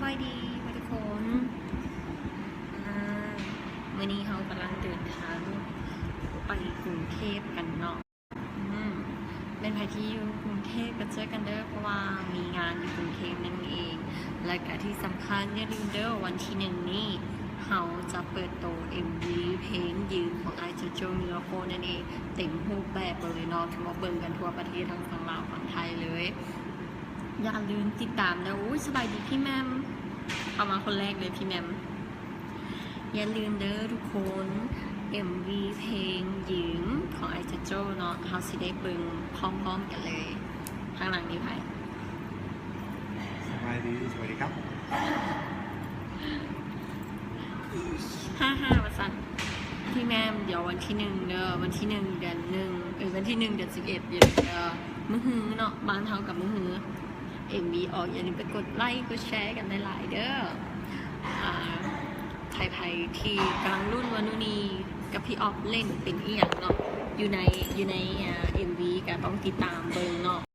ສະບາຍດີທຸກຄົນ ອາ ມື້ນີ້ເຮົາກຳລັງເດີນທາງໄປກຸງເທບກັນເນາະ. ອືມ ແມ່ນໃຜທີ່ຢູ່ກຸງເທບກໍເຈີກັນເດີ ເພາະວ່າມີງານຢູ່ກຸງເທບນັ້ນເອງ. ແລະກະທີ່ສຳຄັນ ຢ່າລືມເດີ ວັນທີໜຶ່ງນີ້ ເຮົາຈະເປີດໂຕເອັມວີເພງຢືນຂອງອ້າຍໂຈໂຈ້ ນິວໂກ ນັ້ນເອງ ເຕັມຮູບແບບເລີຍເນາະ ຖືວ່າເບິ່ງກັນທົ່ວປະເທດ ທັງຝັ່ງລາວຝັ່ງໄທເລີຍ. ຢ່າລືມຕິດຕາມເດີ. ໂອ້ຍ ສະບາຍດີພີ່ແໝມ ເຂົ້າມາຄົນແລກເລີຍພີ່ແໝມ. ຢ່າລືມເດີທຸກຄົນ ເອັມວີເພງຢືນຂອງອ້າຍໂຈໂຈ້ເນາະ ເຮົາຊິໄດ້ເບິ່ງພ້ອມໆກັນເລີຍ. ຂ້າງຫຼັງນີ້ໃຜ? ສະບາຍດີ ສະຫວັດດີຄັບ ຫ້າຫ້າ ວ່າຊັ້ນ. ພີ່ແໝມ ດຽວວັນທີໜຶ່ງເດີ ວັນທີໜຶ່ງເດືອນໜຶ່ງ ເອີ ວັນທີໜຶ່ງເດືອນສິບເອັດ ດຽວເດີ ມື້ຮືເນາະ ບ້ານເຮົາກັບມື້ຮື ເອັມວີອອກ. ຢ່າລືມໄປກົດໄລກົດແຊກັນຫຼາຍໆເດີ. ອາ ໃຜໆທີ່ກຳລັງລຸ້ນວ່ານູ່ນີກັບພີ່ອອບເລ່ນເປັນອີ່ຫຍັງເນາະ ຢູ່ໃນ ຢູ່ໃນ ອາ ເອັມວີ ກໍຕ້ອງຕິດຕາມເບິ່ງເນາະ.